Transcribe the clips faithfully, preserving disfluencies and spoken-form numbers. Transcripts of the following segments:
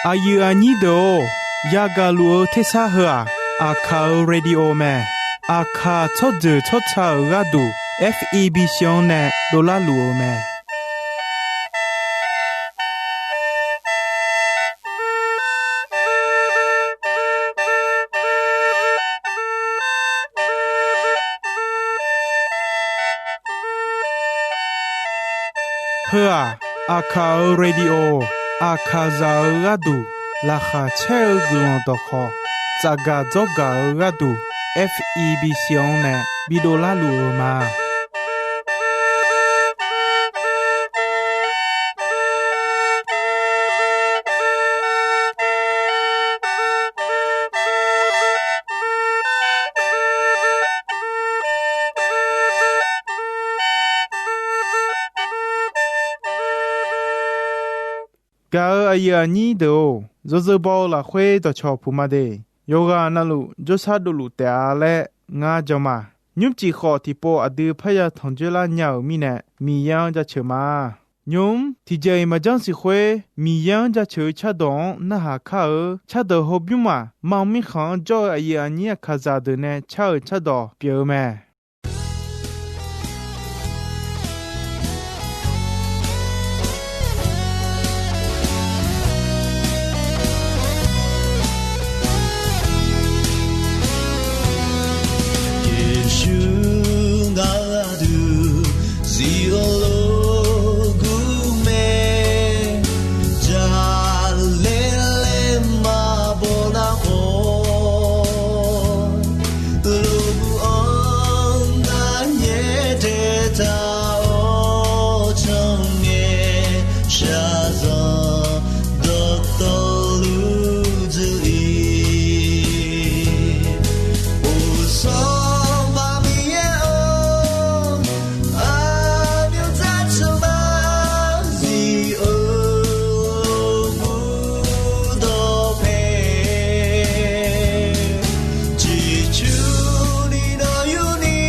Aqyuif aqnyir deuq-or, yagaq luf-eu tersar heu-aq, Aqkaq-euq radio mae. Aqkaq tsawrjeuq tsawrca-euq gharduq F E B C-anr nae dovlar luf-eu mae. Heu-aq, Aqkaq-euq radio, Aqkaqzaq-euq gharduq laqkhaq caer-eu guiqlanq dawqkhawq, tsafgaq dzawrgaq-eu gharduq F E B C-anr nae bidovlar luf-eu ma. Gaq-euq aqyuif aqnyir deuq-or, yawzeu baw-eu lafkhoer dawqcawq puq ma de. Yawqghaq navluf jawrshar dovluf taef-a laer ngar jan ma. Nymrcif khawf tiqpov aqdui parya tanqjoer lar nya-euq mirnae, Miqyaer-anr jaceuq ma. Nymq-mr tiqjeq-iq maqjanr siq khoer, Miqyaer-anr jaceuq-eu cardawq-anr narhaq kar-eu. Cardawq hawbymr-aq, mar mirkhanq-anr jawr-eu aqyuif aqnyir Aqkaqzaq deuq nae car-euq cardawq pyeuf-eu mae. Yeqsur ngar gharduq zif-eu lof gur mae. Jaqlaer laer maqbaw nar khawf, lof gur-anr ngar nyaer taeq taq-awr, cangae shaqzanq dawqtawvluf dzuif-ir. Uqsanr maq Miqyaer-or, aqmyan dzarceuq maq zif-eu gur dawqpae. Ciqcurni nawr yurni,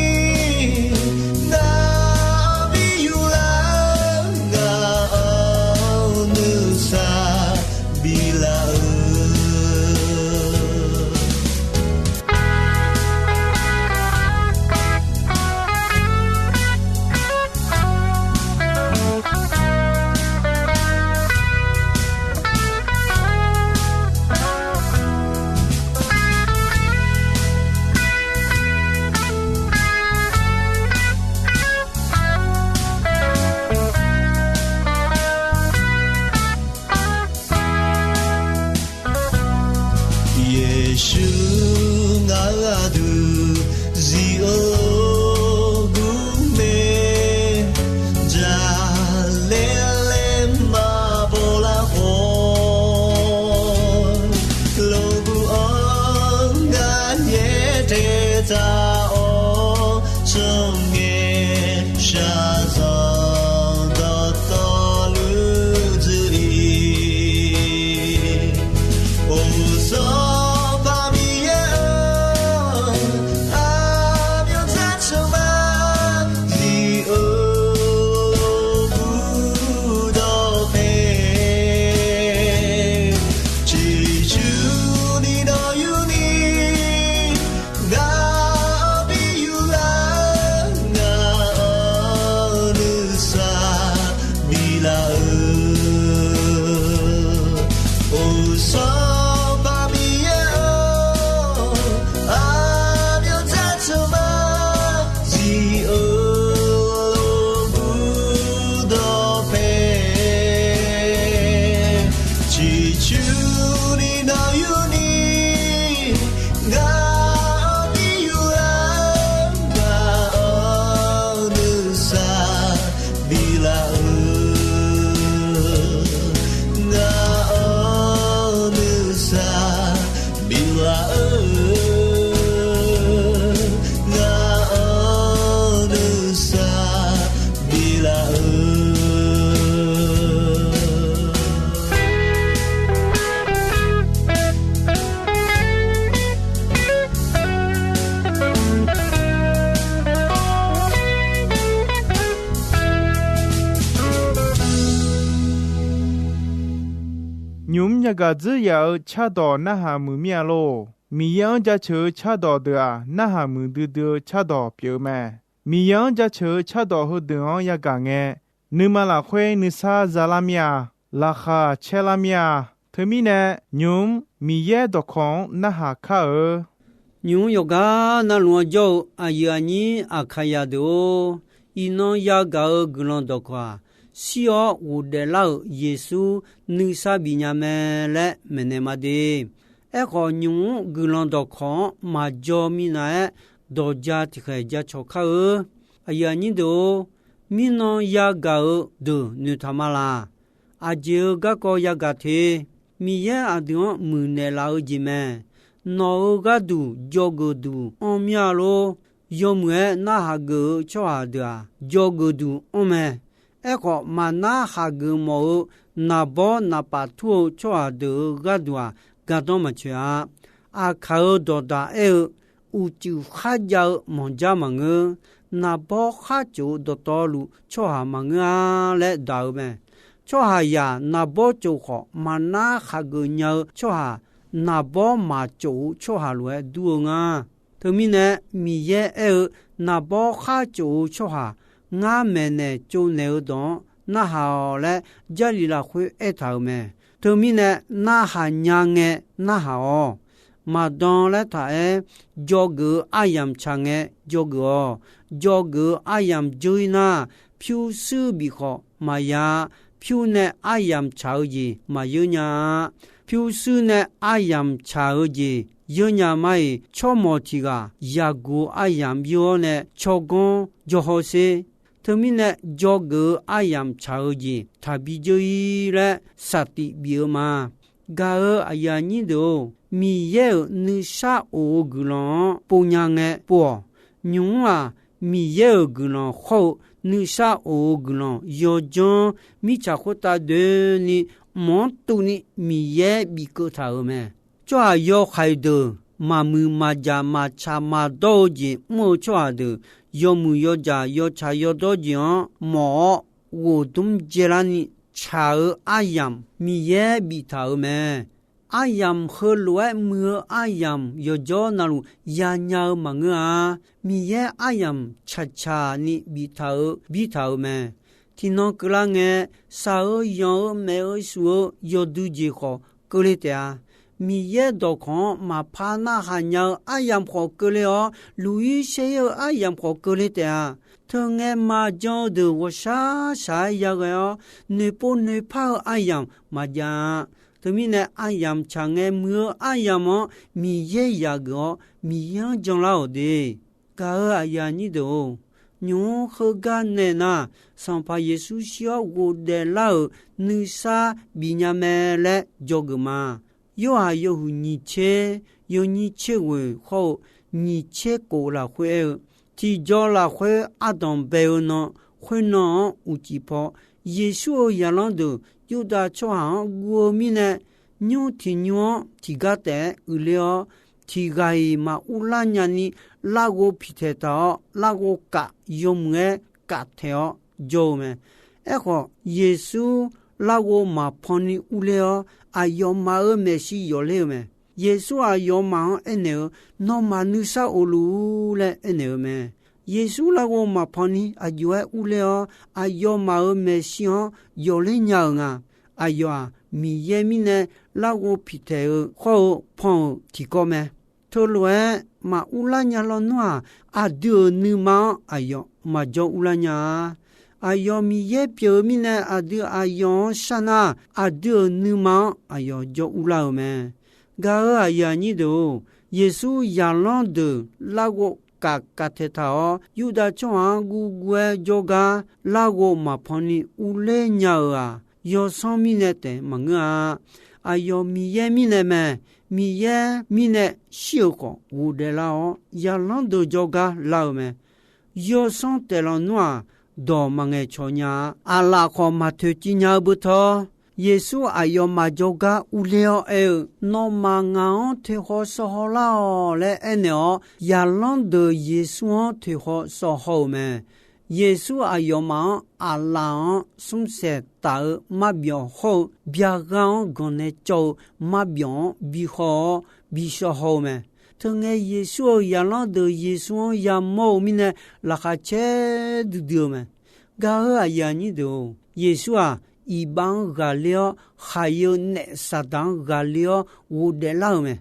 ngar bi yurlar, ngaq-anr nuisar biflar-eu. Yeqsur ngar gharduq zif-eu lof gur mae. Jaqlaer laer maqbaw lar khawf, lof gur-anr ngar nyaer taeq taq-awr, cangae shaqzanq dawqtawvluf dzuif-ir. Uqsanr maq Miqyaer-or, aqmyan dzarceuq maq zif-eu gur dawqpae. Ciqcurni nawr yurni, ngar bi yurlar, ngaq-anr Nymq-mr yagaq dzeurya-eu cardawq narhaq muiq mir-a lor. Miqyaer-anr jaceuq-eu cardawq deuq-aq, narhaq muiqdui dui-eu cardawq pyeuf-eu mae. Miqyaer-anr jaceuq-eu cardawq heudeuq-anr yagaq ngae, nuima lafkhoer nuisar zalar mir-a. Laqkhaq caerlar mir-a. Teumirnae, nymq-mr Miqyaer dawqkawq-anr narhaq kar-eu. Nymq-mr yawqgar navluf-anr jawr-eu aqyuif aqnyir Aqkaqyaq deuq-or, iqnan yagaq-eu guiqlanq dawqkawq-aq, shir-awr ghofdaef lar-euq Yeqsur nuisar bif nya mae laer maeqnaeq ma de. Aerkhawf, nymq-mr guiqlanq dawqkawq-anr maqjaw minav-aer, dawqja tiqkhaeq ja cawq kar-eu. Aqyuif aqnyir deuq-or, mirnan yagaq-eu deuq noeqtaq ma laq. Aqjeq-eu garkawv yagaq te. Miqyaer aqdui-anr muiqnaeq laf-eu jeq mae. Nawq-euq gharduq dzawgeuf duq anr mir-a lor. Yawmuiq-aer narhaq geuf-eu tsawrhaq deuq-aq, dzawgeuf duq anr mae. Aerkhawf, maqnar haq geuf mawf-eu naqbawr naqpaf tur-eu tsawrhaq deuq-euq gharduq-aq, gardanr maqtsoeq-a. Aqkaq-euq dawqdaq aer-eu, uqcuif kharjav-eu manqjar maqngeur. Naqbawr khar tsof-eu dawqtawvluf tsawrhaq maqngeur-a laer daq-eu mae. Tsawrhaqzaq naqbawr tsof khawf, maqnar haq geuf nya-eu tsawrhaq, naqbawr maqtsof-eu tsawrhaq lof-aer dur-eu nga. Teumirnae, Miqyaer aer-eu, naqbawr khar tsof-eu tsawrhaq, ngar maeqnaeq tsovnaeq-eu dawq-anr narhaq-awq laer, Jarlif lafkhoer aertaq-euq mae. Teumirnae, narhaq nya ngae narhaq-awq. Maqdan laer taq-aer, dzawgeuf-eu aryamq tsaq ngae dzawgeuf-awq. Dzawgeuf-eu aryamq dzeur-ir nar, pyurshuir bif khawf maqya-a. Pyur nae aryamq tsaq-eu jeq maqyeur nya-a. Pyurshuir nae aryamq tsaq-eu jeq yeur nya mar-iq, tsawrmawq tiq ghaq yaqguq-eu aryamq yeur-awr nae tsawrganr jawr hawsher. Teumirnae, dzawgeuf-eu aryamq tsaq-eu jeq taqbi dzeur-ir laer saqtif bif-eu ma. Gaq-euq aqyuif aqnyir deuq-or, Miqyaer-euq nuisar of-eu guiqlanq-anr pov nya ngae pov-awq. Nymq-mr-aq, Miqyaer-euq guiqlanq hawr-eu nuisar of-eu guiqlanq yawdzanr mirtsaq khoertav doeni mq-anr tuvni Miqyaer bif keuv taq-euq mae. Tsawrhaq yawhaiq deuq maqmuiq maqdzaq maqtsaq maqdawr-eu jeq mr-eu tsawrhaq deuq, yawmuiq yawdzaq yawtsaq yawdawr jeq-anr mawf-awr, ghof dmr dzaelarni tsaq-eu aryamq Miqyaer biftaq-euq mae. Aryamq heulof-aer muiq-eu aryamq yawqjawr navluf yanya-eu maqngeur-a. Miqyaer aryamq tsaqtsaq ni biftaq-eu birtaq-euq mae. Tiqnan keuvlar ngae, shaq-eu yanq-eu maef-eu shuf-eu yawdui jeq khawf keuvle taef-a. Miqyaer dawqkawq-anr maqpar narhaq nya-eu aryamq khawf keuvle-awr, luq-ir shaer-ir-eu aryamq khawf keuvle taef-a. Teungae maqjan-eu deuq ghawqshaq shaq-aer yaghae-awr, noeqpov noeqpar-eu aryamq maqjav-a. Teumirnae, aryamq tsaq ngae muiq-eu aryamq-anr Miqyaer yaqgeuf-awr, Miqyaer-anr janlar-awq de. Gaq-euq aqyuif aqnyir deuq-or, nymq-mr heugar nae nar, Sanqpaq Yeqsur shir-awr ghofdaef lar-euq nuisar bif nya mae laer dzawgeuf ma. Yorhaq yawhuiq nyiq tser, yawnyir tser ghoeq hawr-eu nyiq tser kof lafkhoer aer-eu, tiqjaw lafkhoer ardanq bae-eu nan, khoernan-anr uqcif paw, Yeqsur-euq zaqlanr deuq Yurdav tsawrhaq-anr guv-eu mirnae, nymr tiq nymr-anr tiqgar taef-aer uiqler-awr, tiq ghaq-iq maqur lar nyani larghov piqtaeq taq-awr, larghov kaf yawmuiq-aer kaf taeq-awr jawr-eu mae. Aerkhawf, Yeqsur larghov maqpan ni urler-awr, aqyawfmaf-euq maeqshi yawfler-eu mae. Yeqsur aqyawfmaf-anr aernaeq-eu, Nawmaf nuisar of luf-ur laer aernaeq-eu mae. Yeqsur larghov maqpan ni aqjox-aer urler-awr, aqyawfmaf-euq maeqshi-anr yawfler nya-euq nga. Aqyawf-aq, Miqyaer mirnae larghov piqtaeq-eu hawr-eu pan-euq tiqkawv mae. Teulof-aer maqur lar nya lawnmr-aq, aqdui-euq nuima-anr aqyawf maqjawr urlar nya-a. Aqyawf Miqyaer pyeuf-eu mirnae, aqdui aqyawf-anr sharnar, aqdui-euq nuima-anr aqyawf jawr urlar-euq mae. Gaq-euq aqyuif aqnyir deuq-or, Yeqsur zaqlanr deuq larghov kaf kaf taeq taq-awr, Yurdav tsawrhaq-anr guvguv-aer jawrgar larghov maqpan ni urler nya-euq-aq, yawsanr mirnae taef maqngeur-a. Aqyawf Miqyaer mirnae mae. Miqyaer mirnae shir-euq khawf ghofdaef lar-awr, zaqlanr deuq jawrgar lar-eu mae. Yawsanr taef lawnmr-aq, dawq maqngaeq cawq nya-a. Aqlaf khawf maqtoeqciv nya-eu beutawr, Yeqsur aqyawfmaf jawrgar urler-awr aer-eu, Nawmaf ngaq-anr toeqhaw sawhaw lar-awq laer aernaeq-awr, zaqlanr deuq Yeqsur-anr toeqhaw sawhaw-euq mae. Yeqsur aqyawfmaf-anr aqlaf-anr smrsaeq taf-eu marbyawf hawr-eu byaqghaq-anr ganq nae cawv-eu marbyawf-anr bi haw-awr bi shaw haw-eu mae. Teungae Yeqsur-euq zaqlanr deuq Yeqsur-anr yamawr-eu mirnae laqkhaq caer duidui-eu mae. Gaq-euq aqyuif aqnyir deuq-or, Yeqsur-aq, iqbax-anr ghaqler-awr, khaqyeu naef Saqdaq-anr ghaqler-awr ghofdaef lar-euq mae.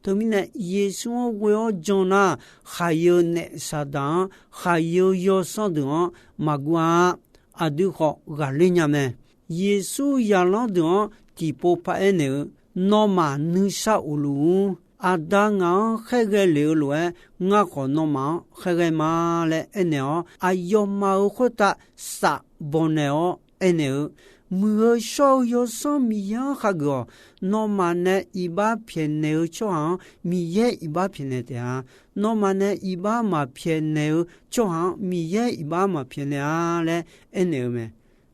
Teumirnae, Yeqsur-anr ghoe-awr jan nar, khaqyeu naef Saqdaq-anr, khaqyeu yawsanr deuq-anr maqguv-a. Aqdui khawf ghaqler nya mae. Yeqsur zaqlanr deuq-anr tiqpov paraer naeq-eu, Nawmaf nuisar of luf-ur. Aqda ngaq-anr khaerghae lef-eu lof-aer, ngar khawf nawmaf-anr khaerghae ma laer aernaeq-awr, aqyawfmaf-euq khoertav saf bawqnaeq-awr aernaeq-eu, Muiq-eu shawr-eu Yawsanr Miqyaer-anr khageuf-awq. Nawmaf nae iqbax pyaeqnaeq-eu tsawrhaq-anr Miqyaer iqbax pyaeqnaeq taef-a. Nawmaf nae iqbax maqpyaeqnaeq-eu tsawrhaq-anr Miqyaer iqbax maqpyaeqnaeq-a laer aernaeq-eu mae.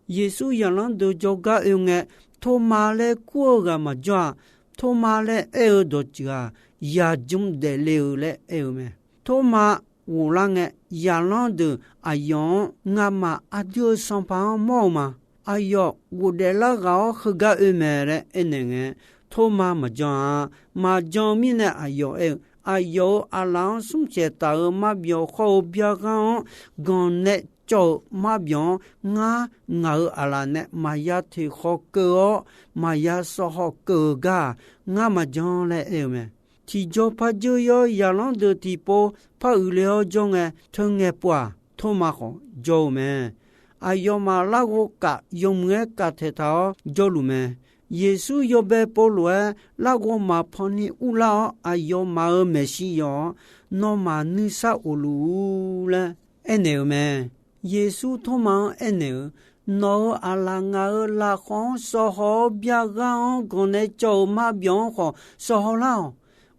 Yeqsur zaqlanr deuq jawrgar oe ngae, Tormav laer kur-eu ghaq maqjawr-a. Tormav laer aer-eu dawqtsuif-aq, Yaqjm daefle-eu laer aer-eu mae. Tormav ghoflar ngae, zaqlanr deuq aqyawf-anr, Ngamaf aqdui-euq Sanqpaq-anr mawr-eu ma. Aqyawf ghofdaef lar ghaq-awr heugar oe mae laer aernaeq ngae, Tormav maqjan-a. Maqjan mirnae aqyawf aer-eu, Aqyawf-euq aqlaf-anr smrsaeq taf-eu marbyawf hawr-eu byaqghaq-anr ganq nae cawv-eu marbyawf-anr ngar ngaq-euq aqlaf nae maqya toeqkhaw keuv-awr, maqya sawv haw keuv-eu gar-aq, ngar maqjan laer aer-eu mae. Tiqjaw par dzeur yawr zaqlanr deuq tiqpov par uiqle-awr jawr ngae, teu ngae pov-aq, Tormav khawf jawr-eu mae. Aqyawfmaf larghov kaf yawmuiq-aer kaf taeqtaq-awr jawrluf mae. Yeqsur yawbae pov lof-aer larghov maqpan ni urlar-awr, aqyawfmaf-euq maeqshi yawf-awr, Nawmaf nuisar of luf-ur laer aernaeq-eu mae. Yeqsur Tormav-anr aernaeq-eu, Nawq-euq aqlaf ngaq-euq lafkhawf-anr sawv haw-awr, byaqghaq-anr ganq nae cawv-eu marbyawf-anr khawf sawv haw lar-awq.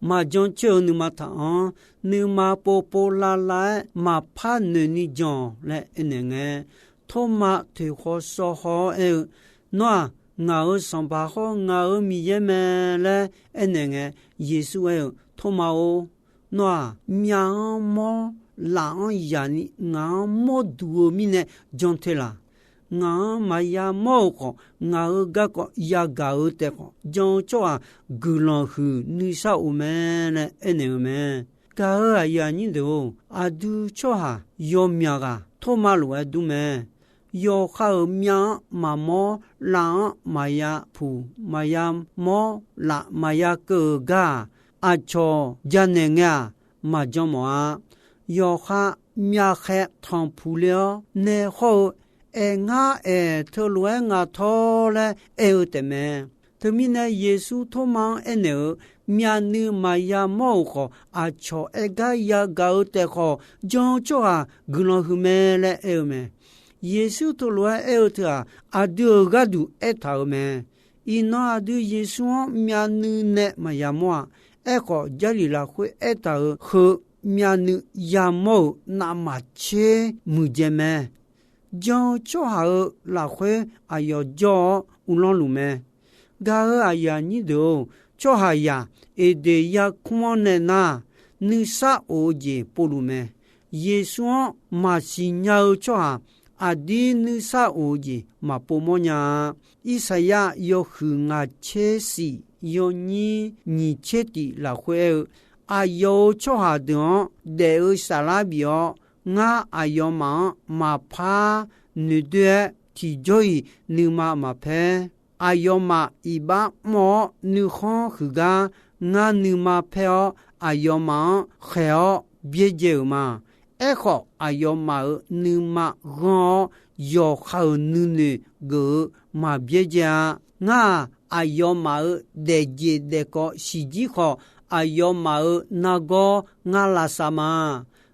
Maqjan coer-eu nuima taq-anr, nuima povpov lavlav-aer maqpar noeq ni jan-awq laer aernaeq ngae, Tormav toeqkhaw sawv haw-awr aer-eu, Nawr-aq, ngaq-euq Sanqpaq hawr ngaq-euq Miqyaer mae laer aernaeq ngae, Yeqsur aer-eu, Tormav-or, nawr-aq, myavq-anr mawr, laf-anr yaq ni ngaq-anr mawr duq-eu mirnae jan te laq. Ngaq-anr maqya mawr-euq khawf, ngaq-euq garkawv yagaq-eu taef khawf, jan-eu tsawrhaq guiqlanq huiq nuisar of mae laer aernaeq-eu mae. Gaq-euq aqyuif aqnyir deuq-or, aqdui tsawrhaq yawmyaq ghaq Tormav lof-aer dur mae. Yawqha-euq myavq-anr maqmawr, laf-anr maqya puq, maqya mawr, laf maqya keuv-euq gar-aq, aqcawq janaeq ngae-aq, maqjan mawf-a. Yawqha myavkhaeq tanqpuq le-awr nae hawr-eu, Aer ngar aer teulof-aer ngaq tawr laer aer-eu taefmae. Teumirnae Yeqsur Tormav-anr aernaeq-eu, Myavnuiv maqya mawr-euq khawf, aqcawq aer gar yagaq-eu taef khawf, jan-eu tsawrhaq guiqlanq huiq mae laer aer-eu mae. Yeqsur teulof-aer aer-eu teu-aq, aqdui-euq gharduq aertaq-euq mae. Iqnan aqdui Yeqsur-anr myavnuiv nae maqya mawr-a. Aerkhawf, Jarlif lafkhoer aertaq-euq heu myavnuiv yamawr-euq navmaqtser muiqdzae mae. Jan-eu tsawrhaq-euq lafkhoer aqyawf jawr-awr uvlanr luf mae. Gaq-euq aqyuif aqnyir deuq-or, tsawrhaqzaq Eqdeq yarkmr-anr nae nar, nuisar of-eu jeq povluf mae. Yeqsur-anr maqsiq nya-eu tsawrhaq aqdir nuisar of-eu jeq maqpov mawrnya-a. Irsaqyar yawhuiq ngaq tser shif yawnyir nyiq tser tif lafkhoer aer-eu, Aqyawf-euq tsawrhaq deuq-anr daef-eu saflar bif-awr, ngar aqyawfmaf-anr maqpar noeqdoer-aer tiqjawr-iq nuima maqpaer. Aqyawfmaf iqbax mr-awr nuikhanr huiqgar, ngar nuima paer-awr aqyawfmaf-anr khaeq-awr byaerdzae-euq ma. Aerkhawf, aqyawfmaf-euq nuima ghanr-awr, yawqha-euq nuinoeq geuf-eu maq byaerdzae-a. Ngar-aq, aqyawfmaf-euq daefjeq daefkawv siqjir khawf, aqyawfmaf-euq nargawr ngar lavsav ma.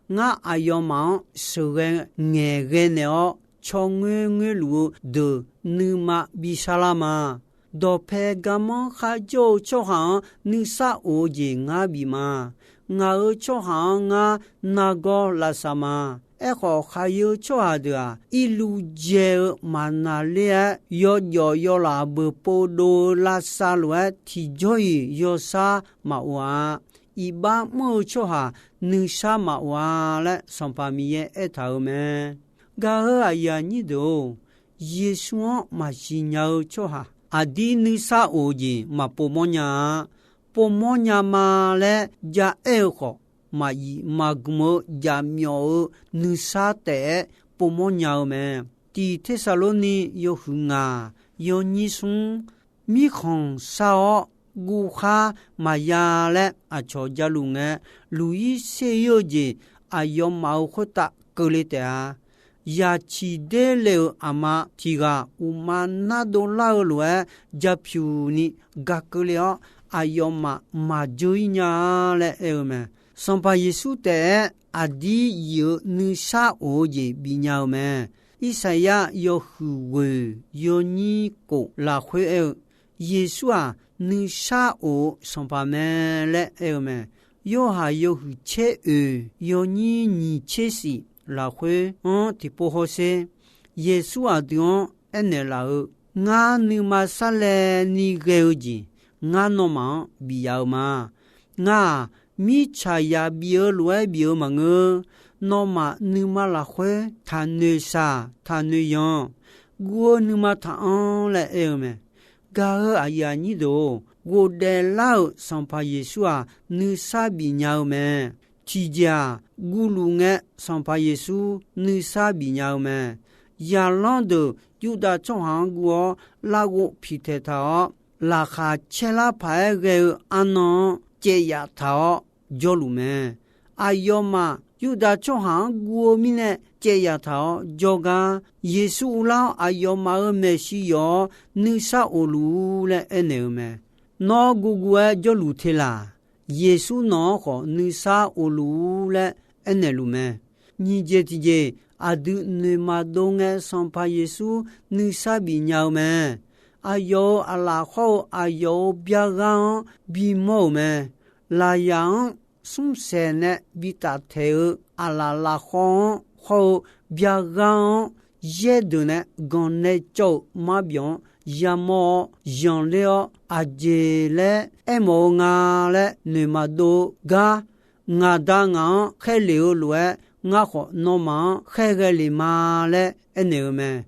Ngar aqyawfmaf-anr sheuqghae ngaeqghae naeq-awr, tsawrngoer ngoerluf-eu deuq nuima bishar lar ma. Dawqpae garmanr kharjawr-eu tsawrhaq-anr nuisar of-eu jeq ngar bif ma. Ngaq-euq tsawrhaq-anr ngar nargawr lavsav ma. Aerkhawf, khaqyeu tsawrhaq deuq-aq, irluv dzae-eu maqnaqler-aer, yawjawf yawlaf beuqpov dov-eu lavsav lof-aer tiqjawr-iq yawshar maqof-a. Iqbax mr-eu tsawrhaq nuisar maqof-a laer, Sanqpaq Miqyaer aertaq-euq mae. Gaq-eu aqyuif aqnyir deuq-or, Yeqsur-anr maqsiq nya-eu tsawrhaq aqdir nuisar of-eu jeq maqpov mawr nya-a. Pov mawr nya ma laer jaaer-eu khawf, maqyif maqgmq-eu jaqmyawf-eu nuisar taef-aer pov mawr nya-eu mae. Tiq Tersaqlorni yawhuiq ngaq yawnyir smr, mirkhanq shar-awr guvkhar maqya laer aqcawq jaluf ngae, luq-ir ser-ir-eu jeq aqyawfmaf-euq khoertav keuvle taef-a. Yaqciq der le-euq aqma tiq ghaq uqma nardov lar-eu lof-aer, japyuq ni gaq keuvle-awr, aqyawfmaf maqjeur-ir nya-a laer aer-eu mae. Sanqpaq Yeqsur taef-aer aqdir yif-eu nuisar of-eu jeq bifnya-eu mae. Irsaqyar yawhuiq ghoeq yawnyir kof lafkhoer aer-eu, Yeqsur-aq, nuisar of-eu Sanqpaq mae laer aer-eu mae. Yorhaq yawhuiq tser oeq yawnyir nyiq tser shif lafkhoer-anr tiqpov hawsher. Yeqsur aqdui-anr aernaeq laf-eu, Ngar nuima sarlaevni ghae-eu jeq, ngar nawmaf-anr bif yaf-eu ma. Ngar-aq, mirtsaq yaq bif-eu lof-aer bif-eu maqngeur. Nawmaf nuima lafkhoer taqnoeq shaq taqnoeq yanq. Guv-eu nuima taq-anr laer aer-eu mae. Gaq-eu aqyuif aqnyir deuq-or, ghofdaef lar-euq Sanqpaq Yeqsur-aq, nuisar bifnya-eu mae. Tiqjeq-aq, guvluf ngae Sanqpaq Yeqsur nuisar bifnya-eu mae. Zaqlanr deuq Yurdav tsawrhaq-anr guv-awr larghov piqtaeq taq-awr, laqkhaq caerlar paq-aer ghae-eu arnan-anr caev yaf taq-awr jawrluf mae. Aqyawfmaf Yurdav tsawrhaq-anr guv-eu mirnae caev yaf taq-awr jawrgar, Yeqsur uvlar-awr aqyawfmaf-euq maeqshi yawf-awr nuisar of luf-ur laer aernaeq-eu mae. Nawr guvguv-aer jawrluf te laq? Yeqsur nawq-anr khawf nuisar of luf-ur laer aernaeq luf mae. Nyiq jeq tiqjeq, aqdui noeq maqdov ngae Sanqpaq Yeqsur nuisar bifnya-eu mae. Aqyawf-euq aqlaf hawr-eu aqyawf-euq byar ghar-anr bimawr-euq mae. Laqyaq-anr smrsaeq nae bitaf taeq-eu aqlaf lafkhawr-anr hawr-eu byar ghar-anr yaer deuq nae ganq nae cawv-euq marbyawq-anr yamawr-awr zanqler-awr, aqjeq laer aermawf-eu nga laer noeq maqdov-eu gar, ngaq Da ngaq-anr khaerlef-eu lof-aer, ngar khawf nawmaf-anr khaerghae lef ma laer aernaeq-eu mae.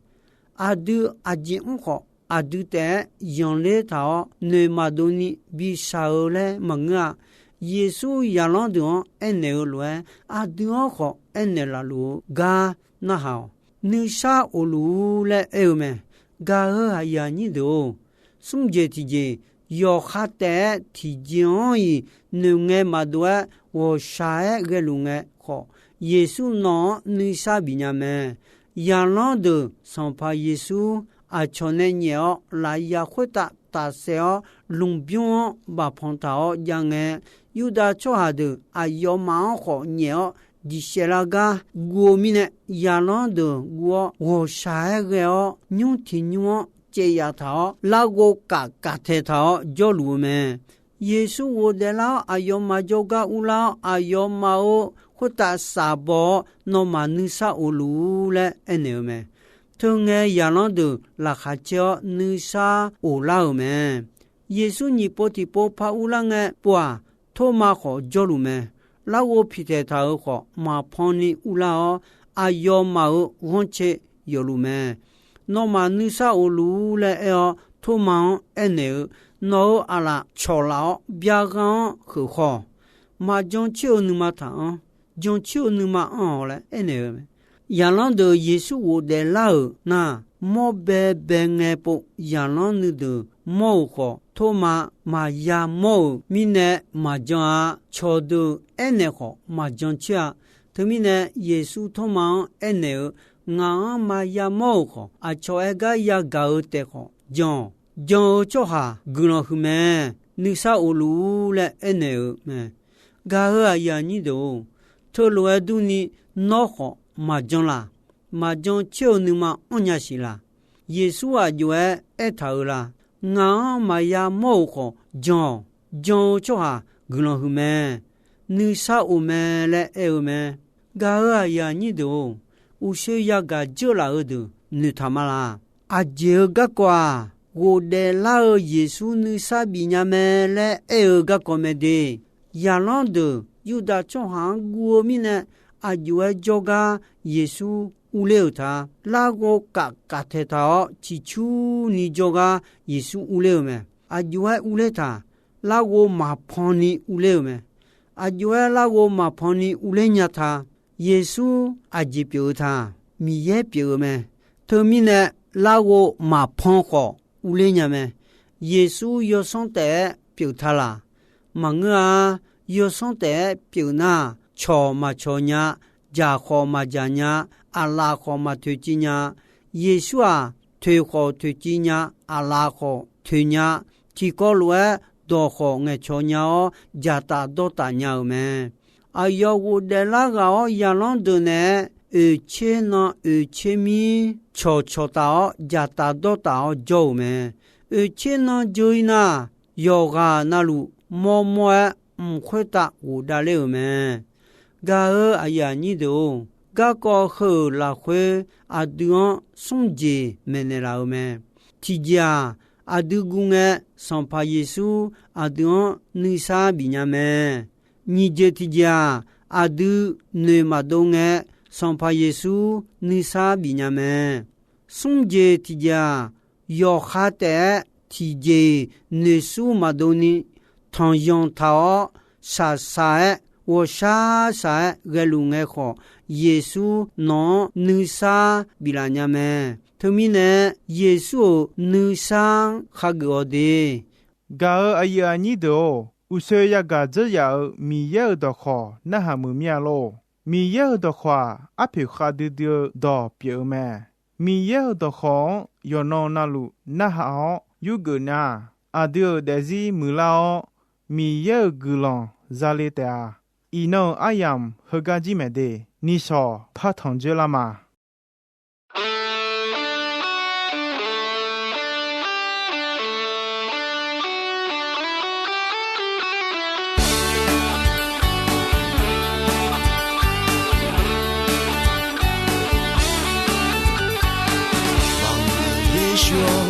Aqdui aqjeq mr khawf, aqdui taef-aer zanqler taq-awr noeq maqdov ni bishaq-eu laer maqngeur-a. Yeqsur zaqlanr deuq-anr aernaeq-eu lof-aer, aqdui-anr khawf aernaeq laf luf-eu gar narhaq-awq. Nuisar of luf-ur laer aer-eu mae. Gaq-eu aqyuif aqnyir deuq-or, smr jeq tiqjeq, yawqha taef-aer tiqjeq-anr-iq noeqngae maqdov-aer ghawqshaq-aer ghaeluf ngae khawf, Yeqsur nawq-anr nuisar bifnya mae. Zaqlanr deuq Sanqpaq Yeqsur aqcawq nae nyaef-awr lafyaq khoertav tafsaef-awr lmqbymr-anr bafpanq taq-awr jav ngae, Yurdav tsawrhaq deuq aqyawfmaf-anr khawf nyaef-awr diqsaef lar gar guv-eu mirnae, zaqlanr deuq guv-awr ghawqshaq-aer ghae-awr nymr tiq nymr-anr caev yaf taq-awr larghov kaf kaf taeq taq-awr jawrluf-eu mae. Yeqsur ghofdaef lar-awr aqyawfmaf jawrgar urlar-awr, aqyawfmaf-euq khoertav shafbaw-awr, nawmaf nuisar of luf-ur laer aernaeq-eu mae. Teungae zaqlanr deuq laqkhaq caer-awr nuisar of lar-euq mae. Yeqsur nyiq pov tiqpov par urlar ngae pov-aq, Tormav khawf jawrluf mae. Larghov piqtaeq taq-euq khawf maqpan ni urlar-awr, aqyawfmaf-euq ghanrcae yawfluf mae. Nawmaf nuisar of luf-ur laer aer-awr, Tormav-anr aernaeq-eu, Nawq-euq aqlaf cawq laf-awr byar ghar-anr kheuq khawr. Maqjan coer-eu nuima taq-anr, jan coer-eu nuima anr-awq laer aernaeq-eu mae. Zaqlanr deuq Yeqsur ghofdaef lar-euq nar, mawr bae bae ngae pov zaqlanr nuideuq mawr-euq khawf, Tormav maqya mawr-euq mirnae maqjan-a. Cawqdeuq aernaeq khawf maqjan coer-a. Teumirnae Yeqsur Tormav-anr aernaeq-eu, Ngaq-anr maqya mawr-euq khawf, aqcawq aer gar yagaq-eu taef khawf jan-awq. Jan-eu tsawrhaq guiqlanq huiq mae. Nuisar of luf-ur laer aernaeq-eu mae. Gaq-eu aqyuif aqnyir deuq-or, teulof-aer durni nawr khawf maqjan laq? Maqjan coer-eu nuima anrnya siq laq? Yeqsur aqjox-aer aertaq-euq la? Ngaq-anr maqya mawr-euq khawf jan-awq. Jan-eu tsawrhaq guiqlanq huiq mae. Nuisar of mae laer aer-eu mae. Gaq-eu aqyuif aqnyir deuq-or, uqshoe yagaq dzeur laf-eu deuq noeqtaq ma laq? Aqjeq-eu garkawv-aq, ghofdaef lar-eu Yeqsur nuisar bif nya mae laer aer-eu garkawv mae de. Zaqlanr deuq Yurdav tsawrhaq-anr guv-eu mirnae, aqjox-aer jawrgar Yeqsur urler-euq ta. Larghov kaf kaf taeq taq-awr, ciqcurni jawrgar Yeqsur urler-euq mae. Aqjox-aer urler taq? Larghov maqpan ni urler-euq mae. Aqjox-aer larghov maqpan ni urler nya ta? Yeqsur aqjeq pyeuf-eu ta? Miqyaer pyeuf-eu mae. Teumirnae, larghov maqpan khawf urler nya mae. Yeqsur yawsanr taef-aer pyeuf ta laq? Maqngeur-a. Yawsanr taef-aer pyeuf nar, cawq maqcawq nya, dzaq khawf maqdzaq nya, aqlaf khawf maqtoeqciv nya. Yeqsur-aq, toeq khawf toeqciv nya, aqlaf khawf toeq nya. Tiqkawv lof-aer dawq khawf ngaeqcawq nya-awr, dzaqtaf dawrtaf nya-euq mae. Aqyawf ghofdaef lar ghaq-awr yalanr deuq naeq-aer, oeqtser nan oeqtser mir cawqcawq taf-awr, dzaqtaf dawrtaf-awr jawr-euq mae. Oeqtser nan jeu-ir nar, yawqghaq navluf mawrmawr-aer mq khoertav ghofdav ler-euq mae. Gaq-eu aqyuif aqnyir deuq-or, garkawv heu-euq lafkhoer aqdui-anr smr jeq maeqnaeq laf-eu mae. Tiqjeq-aq, aqdui guv ngae, Sanqpaq Yeqsur aqdui-anr nuisar bif nya mae. Nyiq jeq tiqjeq-aq, aqdui noeq maqdov ngae, Sanqpaq Yeqsur nuisar bif nya mae. Smr jeq tiqjeq-aq, yawqha taef-aer tiqjeq-iq noeqsur maqdov ni, tanqyanq taq-awr, shaqshaq-aer, ghawqshaq shaq-aer ghaeluf ngae khawf, Yeqsur nawq-anr nuisar biflaf nya mae. Teumirnae, Yeqsur-euq nuisar-anr khageuf-awq de. Gaq-eu aqyuif aqnyir deuq-or, uqshoe yagaq dzeur yaf-euq Miqyaer-euq dawqkhawq narhaq muiq mir-a lor. Miqyaer-euq dawqkhawq-aq, arpoeq khavdui dui-eu dawq pyeuf-eu mae. Miqyaer-euq dawqkhawq-anr yawqnan navluf narhaq-awr yurgeuf nar, aqdui-euq daefzir muiqlar-awr, Miqyaer-euq guiqlanq zale taef-a. Iqnan-euq aryamq heugar jir maeq de. Nishawq par tanq dzoerlar ma. Sanqpaq Yeqsur-or,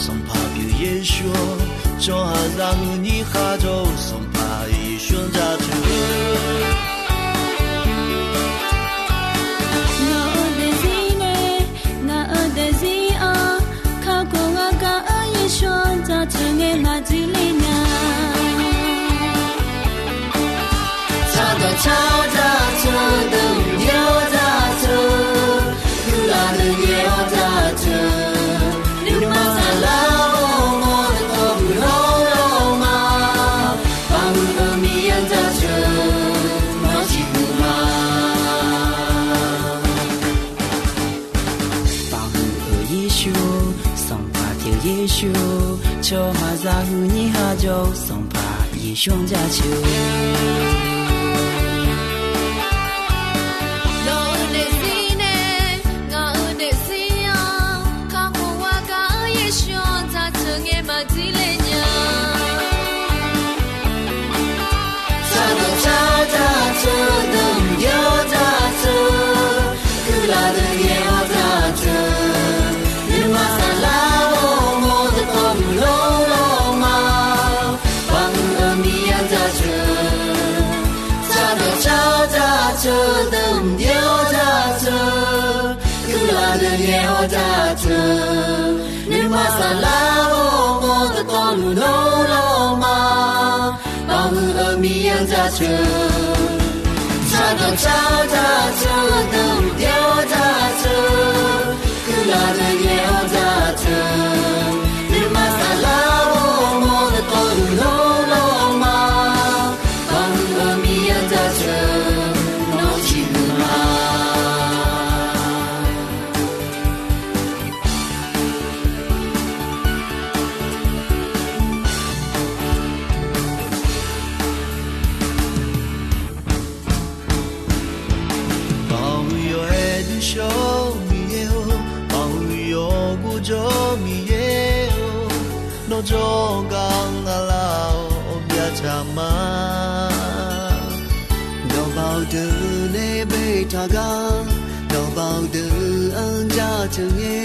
Sanqpaq pyeuf Yeqsur-or, tsawrhaqzaq huiqnyir kharjawr-eu Sanqpaq Yeqsur-anr jaceuq. Nawq-eu daefzir nae, ngaq-euq daefzir-anr, kakhof ghargaq-eu Yeqsur-anr jaceuq ngae maqdir ler nya. Tsaqdawq tsaq-awr jaceuq, deuq mqbyaer-awr jaceuq, guiqlanq deuq nyaef-awr jaceuq, nuima saflar-awr mawrdawq tawq muiq lawrlawr ma. Baqhuiq-eu Miqyaer-anr jaceuq, nawr ciqhuiq ma. Baqhuiq-euq Yeqsur, Sanqpaq pyeuf Yeqsur, tsawrhaqzaq huiqnyir kharjawr-eu Sanqpaq Yeqsur-anr jaceuq. Nawq-eu daefzir nae, ngaq-euq daefzir-anr, kakhof ghargaq-eu Yeqsur-anr jaceuq ngae maqdir ler nya. Tsaqdawq tsaq-awr jaceuq, deuq mqbyaer-awr jaceuq, guiqlanq deuq nyaef-awr jaceuq, nuima saflar-awr mawrdawq tawq muiq lawrlawr ma. Baqhuiq-eu Miqyaer-anr jaceuq. Tsaqdawq tsaq-awr jaceuq, deuq mqbyaer-awr jaceuq, guiqlanq deuq nyaef-awr jaceuq, nuima saflar-awr mawrdawq tawq muiq lawrlawr ma. Baqhuiq-eu Miqyaer-anr jaceuq. Tsaqdawq tsaq-awr jaceuq, deuq mqbyaer-awr jaceuq, guiqlanq deuq nyaef-awr jaceuq, nuima saflar-awr mawrdawq tawq muiq lawrlawr ma. Baqhuiq-eu Miqyaer-anr jaceuq, nawr ciqhuiq ma. Baqhuiq yawqha-aer duqshawr-eu Miqyaer-or, baqhuiq yawqha ghovjawr-eu Miqyaer-or, nawr jawrgar nga lar-awr byavtaq ma. Dawqbaoq deuq nae baetaq gar, dawqbaoq deuq-anr jaceuq ngae,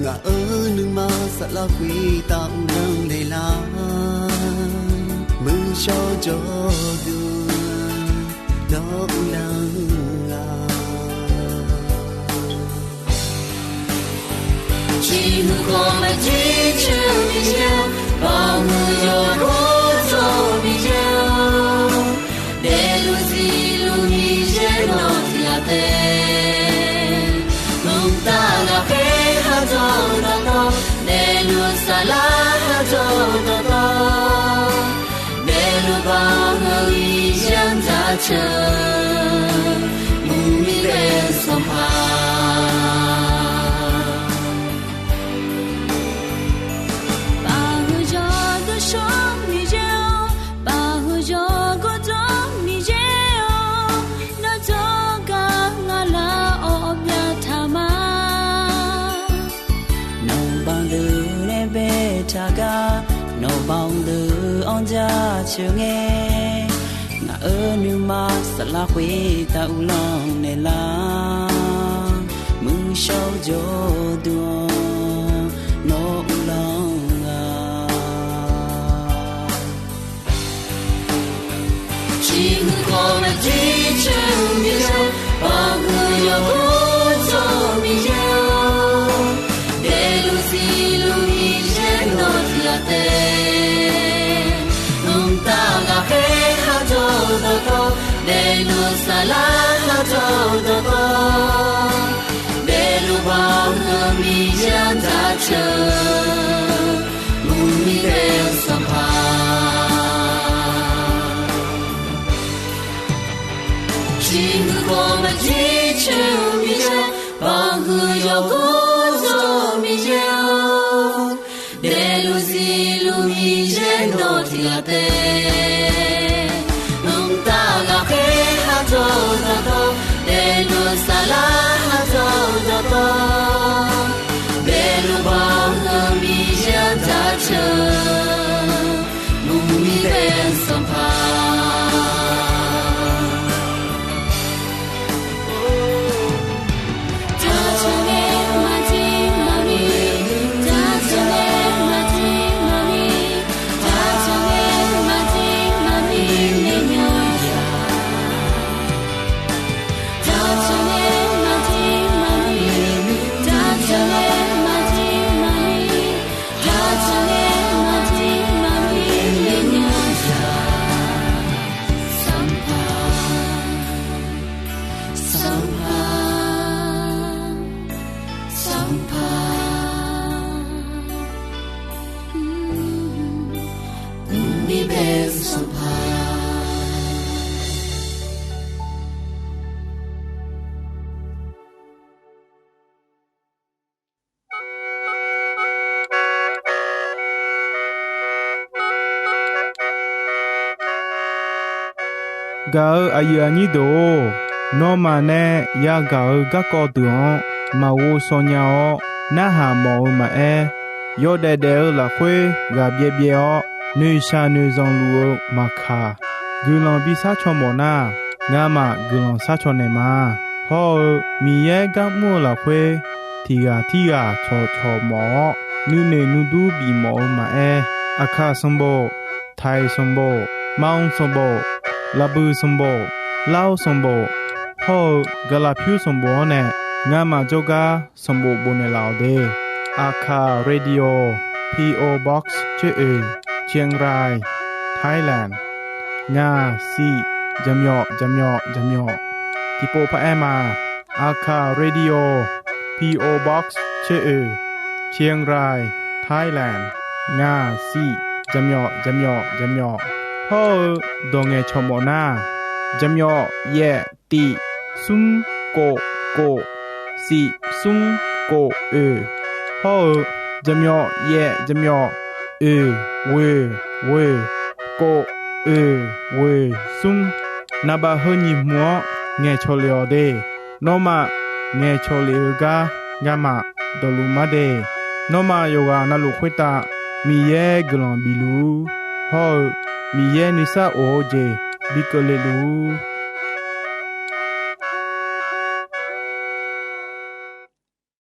ngaq-euq nuima saflar khoertav uvlanr naeqlar, muiqshawr jawrduq nawr uvlanr-a. Ciqhuiq khawf maqjir coer-eu Miqyaer-or, bawqhuiq yawqghaq dzawr-eu Miqyaer-or, daefluf zifluf Miqyaer nawq tiq ghaq taef. Mqtav lafkhoer khar dzawr-eu dawqtawv, daefluf saflar khar dzawr-eu dawqtawv, daefluf bawqhuiq Miqyaer-anr jaceuq-eu, mqmir daef-eu Sanqpaq. Bawqhuiq yawqghaq shawr Miqyaer-or, bawqhuiq yawqghaq dzawr Miqyaer-or, nawr jawrgar ngaq lar-awr byavtaq ma. Nawqbawq deuq nae baetaq gar, nawqbawq deuq-anr jaceuq ngae, ngaq-euq nuima saflar khoertav uvlanr naeqlar, muiqshawr-eu jawrduq-anr nawr uvlanr-a. Ciqhuiq khawf maqjir coer-eu Miqyaer-or, bawqhuiq yawqghaq dzawr-eu Miqyaer-or, daefluf zifluf Miqyaer nawq tiq ghaq taef. Mqtav lafkhoer khar dzawr-eu dawqtawv, daefluf saflar khar dzawr-eu dawqtawv, daefluf bawqhuiq Miqyaer-anr jaceuq-eu, mqmir daef-eu Sanqpaq. Ciqhuiq khawf maqjir coer-eu Miqyaer-or, bawqhuiq yawqghaq dzawr-eu Miqyaer-or, daefluf zifluf Miqyaer nawq tiq ghaq taef. Mqtav lafkhoer khar dzawr-eu dawqtawv, daefluf saflar khar dzawr-eu dawqtawv, daefluf bawqhuiq Miqyaer-anr jaceuq-eu, mqmir daef-eu Sanqpaq. Sanqpaq, Sanqpaq, Sanqpaq, mqmir baef-eu Sanqpaq. Gaq-eu aqyuif aqnyir deuq-or, nawmaf nae yagaq-eu garkawv deuq-anr maqghov shaw nya-awr, narhaq mawf-eu maqaer, yawdaef daef-eu lafkhoer ghaq byaev byaev-awr, noeqshaq noeqzanq luf-eu maqkaq, guiqlanq bishar caw mawf nar, ngamaf guiqlanq shar caw naeq ma. Hawr-eu Miqyaer gar mr-eu lafkhoer, tiq ghaq tirghaq cawqcawq mawf-awr, nuinoeq nuidur bif mawf-eu maqaer, Aqkaq sanqbof, Taiq sanqbof, Manq sanqbof, Laqbuiq sanqbof, Lar-eu sanqbof, hawr-eu Gaqlaqpyur sanqbof-anr nae, ngamaf jawrgar sanqbof bofnaeq laf-awq de. Aqkaq Radio, P O Box tser oeq, Chiang Rai, Thailand, ngaq siq jaqmyawf jaqmyawf jaqmyawf. Tiqpov paq-aer ma. Aqkaq Radio, P O Box tser oeq, Chiang Rai, Thailand, ngaq siq jaqmyawf jaqmyawf jaqmyawf. Hawr-eu dawq ngaeqcawq mawf nar, jaqmyawf yaef tif smr kof kof siq smr kof oeq. Hawr-eu jaqmyawf yaef jaqmyawf oeq ghoeq ghoeq kof oeq ghoeq smr. Naqbaf heu nyiq hmq-anr ngaeqcawq lef-awq de. Nawmaf ngaeqcawq lef-eu gar ngamaf dawqluf mar de. Nawmaf yawqghaq navluf khoertav Miqyaer guiqlanq bif luf-ur. Hawr-eu Miqyaer nuisar of-eu jeq bi keuvle luf-ur.